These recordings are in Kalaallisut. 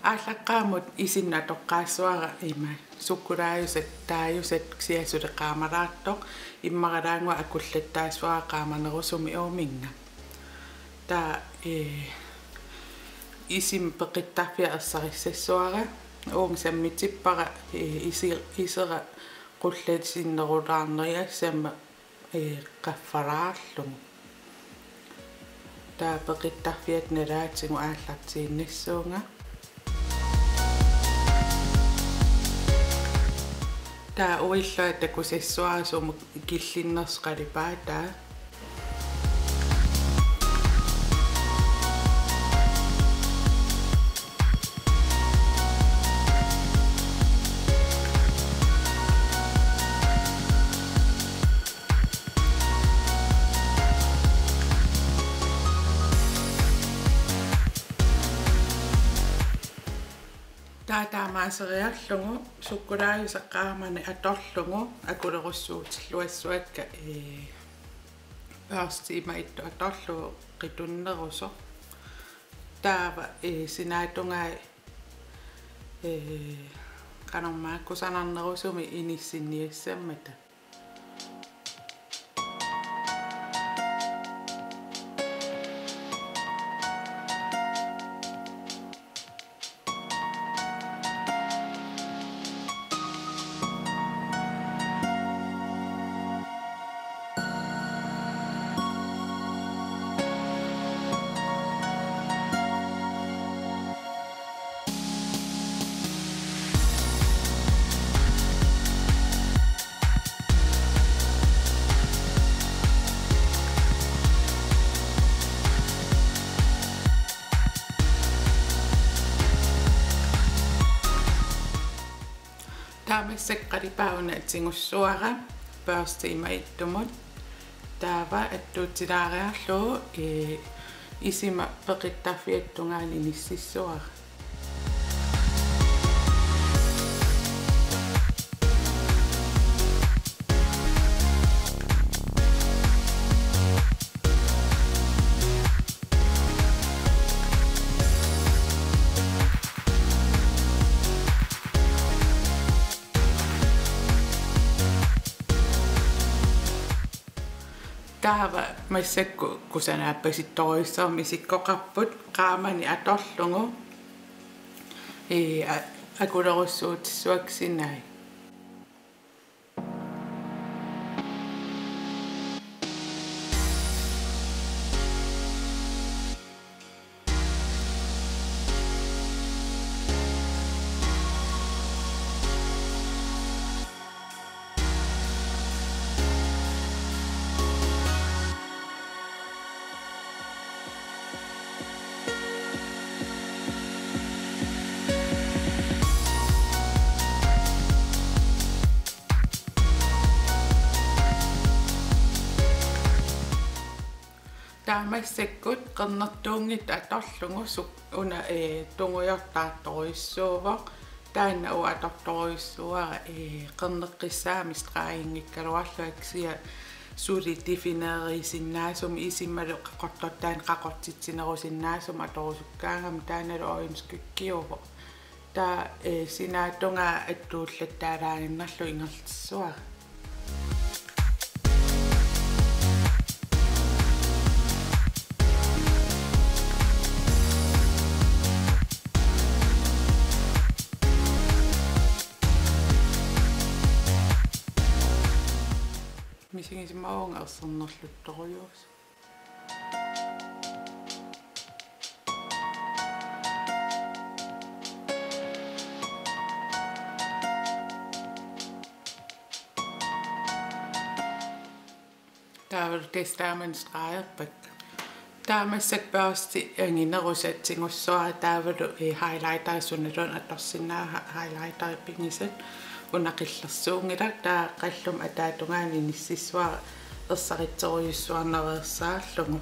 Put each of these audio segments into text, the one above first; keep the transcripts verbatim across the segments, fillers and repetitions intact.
Aallaqqaammut isinnut atoqqaassuara ima sukkulaajusaq taajusaq kisianni suli qaamalaartoq, immaralaannguaq akullattaassuara qaamanerusumik uuminnga. Taava, ee, isima peqittarfia ersarissassuara, uunga sammitippara, ee, isi-, isera qullasinnerulaarneriassammat, ee, qaffalaarlugu. Taava peqittarfiata nalaatigut aallartiinnassuunga. Taava uilluat takusassuara sumut killinnersoq qalipaataa. Taava taamaaseriarlugu sukkulaajusaq qaamani atorlugu akulerussuutilluassuakka, ee, børsti ima ittoq atorlugu qitunnerusoq. Taava, ee, sinaatungaa, ee, qanormaa kusanarnerusumik inissinniassammata. Taava massakkut qalipaat una tigussuara børsti ima ittumut. Taava attuutilaariarlugu, ee, isima peqittarfiata tungaanut inississuara. Taava massakkut kusanaappasittorujussuarmik isikkoqarput qaamani atorlugu, ee, a-, akulerussuutissuakka sinai. Taava massakkut qernertuunngitsoq atorlugu suk-, una, ee, tungujortaartorujussuuvoq. Taanna uagut atortorujussuuara, ee, qerneqqissaamik streginngikkaluarlunga kisianni suli defineerisinnaasumik isimalu qaqortortaani qaqortitsinerusinnaasumik atorusukkaangama taannalu øjenskyggiuvoq. Taava, ee, sinaatungaa attuullattaalaaginnarlugu ingerlatissuara. Misigisimavunga ersernerluttorujuusoq. Taavalu tassa taama stregerpakka. Taava massakkut børsti anginerusat tigussuara taavalu, ee, highlighter sunaluunniit atorsinnaavat, highlighter pigisat una qillersuunngilaq, taava qalluma ataatungaanut inississuara ersaritsorujussuarnaveersaarlugu.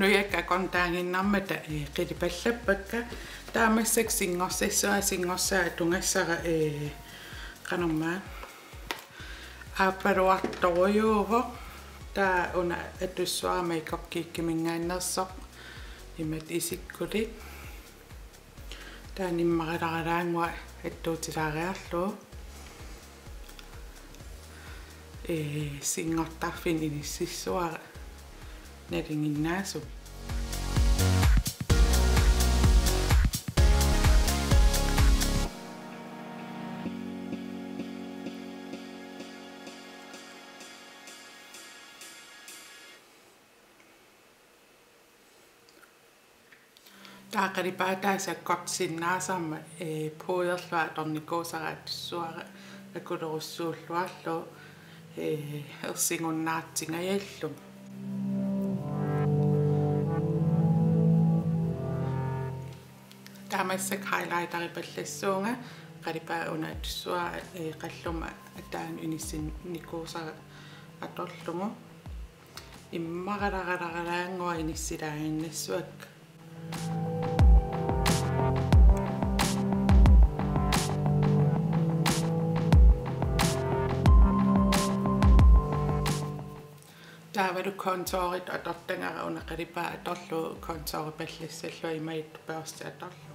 Nujakka akornutaaginnarmata, eh, qilipallappakka. Taava massakkut singorsassuara, singorsaat atugassara, eh, qanormaa, aappaluartorujuuvoq. Taava una atussuara Makeup Geekiminngaanneersoq, imatut isikkulik. Taanna immaralaaralaannguaq attuutilaariarlugu. Ee, singortarfinni inississuara nalinginnaasumik. Taava qalipaataa sakkortusinnaasarmat, eh, pudderlua atornikuusara atussuara akulerussuulluarlugu, eh, ersigunnaartingajallugu. Taava massakkut highlighteripallassuunga, qalipaat una atussuara, eh, qalluma ataanut inissinnikuusara atorlugu. Immaralaaralaaralaannguaq inissilaaginnassavakka. Taavalu contourit atortagara una qalipaat atorlugu contouripallassallugu imaattoq børsti atorlugu.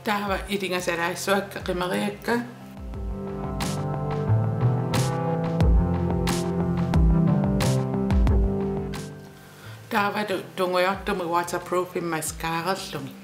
Taava ilingasalaassavakka qimeriakka. Taava tu-, tungujortumik waterproofimik mascararlugit.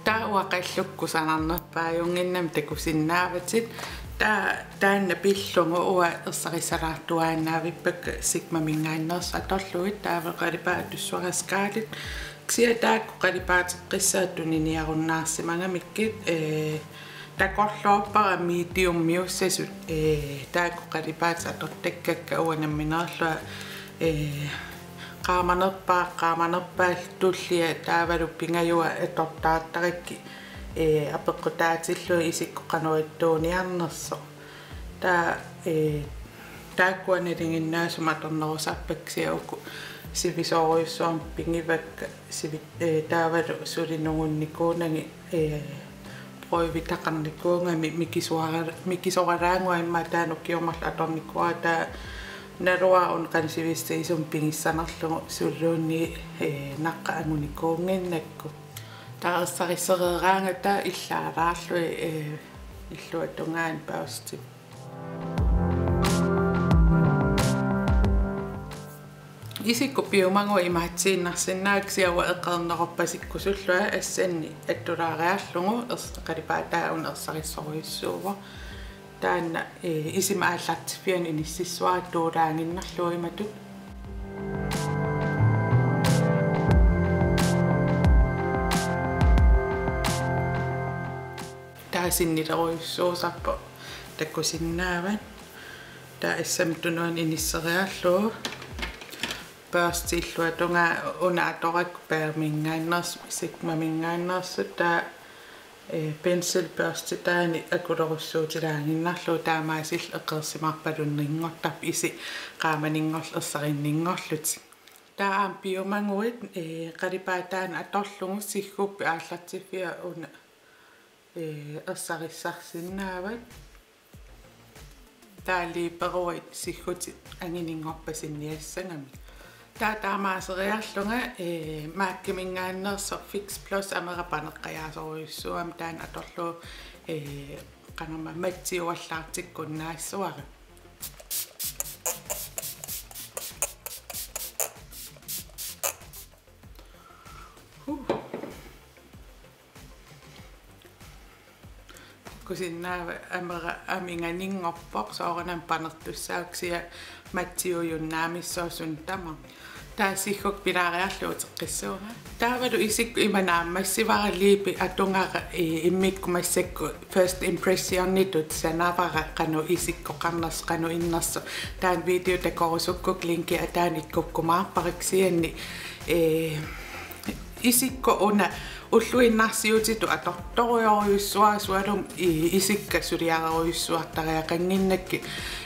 Taava qallukka kusanarnerpaajunnginnamik takusinnaavatit. Taava taanna pillugu uanga ersarissalaartuaannavippakka Sigmaminngaanneersut atorlugit, taava qalipaat atussuara Scarlet. Kisianni taakku qalipaateqqissaat tuniniarunnaarsimagamikkit, ee, takorloorpara mediumiussasut, ee, taakku qalipaatit atortakkakka uanga nammineerlunga, ee, qaamanerpaaq, qaamanerpaaq tullia taavalu pingajuat atortaartarakkit, ee, apeqqutaatillugit isikkoq qanoq ittuuniarnersoq. Taava, ee, taakkua nalinginnaasumik atornerusarpakka, kisianni uku sivisoorujussuarmik pigivakka, sivit-, ee, taavalu suli nungunnikuunagit, ee, prøvetaqarnikuugami mikisuara-, mikisoralaannguaq immaqa taanna ukioq marluk atornikuuara, taava naluara una qanoq sivisutigisumik pigissanerlugu suliluunniit, ee, naqqat angunikuunnginnakku. Taava ersarissereeraangata illaalaarlugit, ee, illuatungaani børsti. Isikkoq piumaguit imaattuinnarsinnaavakka, kisianni uanga eqeerneruppasikusullunga assanni attulaariarlugu ers-, qalipaataa una ersarissorujussuuvoq. Taanna, ee, isima aallartiffianut inississuara tuulaaginnarlugu imatut. Taava sinnilerujussuusarpoq takusinnaavat. Taava assammik tunuani inisseriarlugu. Børsti illuatungaa una atorakku Balminngaanneers-, Sigmaminngaanneersut, taava, ee, penselbørstitaani akulerussuutilaaginnarlugu, taamaasillutik eqeersimarpalunninngortarput, isit qaamaninngorlutik ersarinninngorlutik. Taava aamma piumaguit, ee, qalipaataa una atorlugu sigguppit aallartiffia una, ee, ersarissarsinnaavat. Taava liiperuit siggutit angininngorpasinniassagamik. Taava taamaaseriarlunga, ee, MAC-iminngaanneersoq Fix Plus amera paneqqajaasorujussuugami, taanna atorlugu, ee, qanormaa mattiuallaartikkunnaassavara. Huh. Takusinnaavat amera amiganinngorpoq, soorunami panertussaavoq, kisianni mattiujunnaamissooq suna tamarmi. Taava siggukka pilaariarlugu uteqqissuunga. Taavalu isikkoq ima naammassivara, liipi atugara, i-, immikkut massakkut first impressionitut sanavara qanoq isikkoqarnersoq, qanoq innersoq. Taanna video takorusukkukku linki ataani ikkukkumaarpara, kisianni, ee, isikkoq una ulluinnarsiutitut atortorujorujussuara, sualummik i-, isikka suliarerujussuartariaqannginnakkit.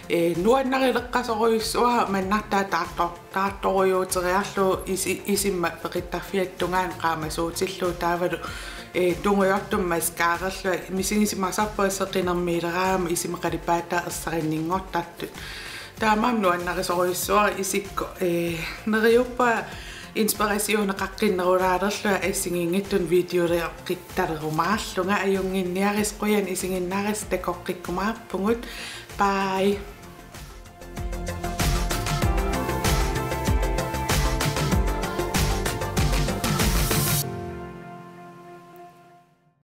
Ee, nuannarileqqasorujussuara, mannartaa taartor-, taartorujuuteriarlugu isi-, isima peqittarfiata tungaanut qaamasuutillugu, taavalu, ee, tungujortumik mascarerlunga, misigisimasarpunga seqinermiileraangama isima qalipaataa ersarinninngortartut. Taamaammat nuannarisorujussuara isikkoq, ee, neriuppunga inspirationeqaqqinnerulaalerlunga assigiinngitsunik videoleeqqittalerumaarlunga. Ajunnginniarisi, qujanaq isiginnaarassi, takoqqikkumaarpugut. Bye.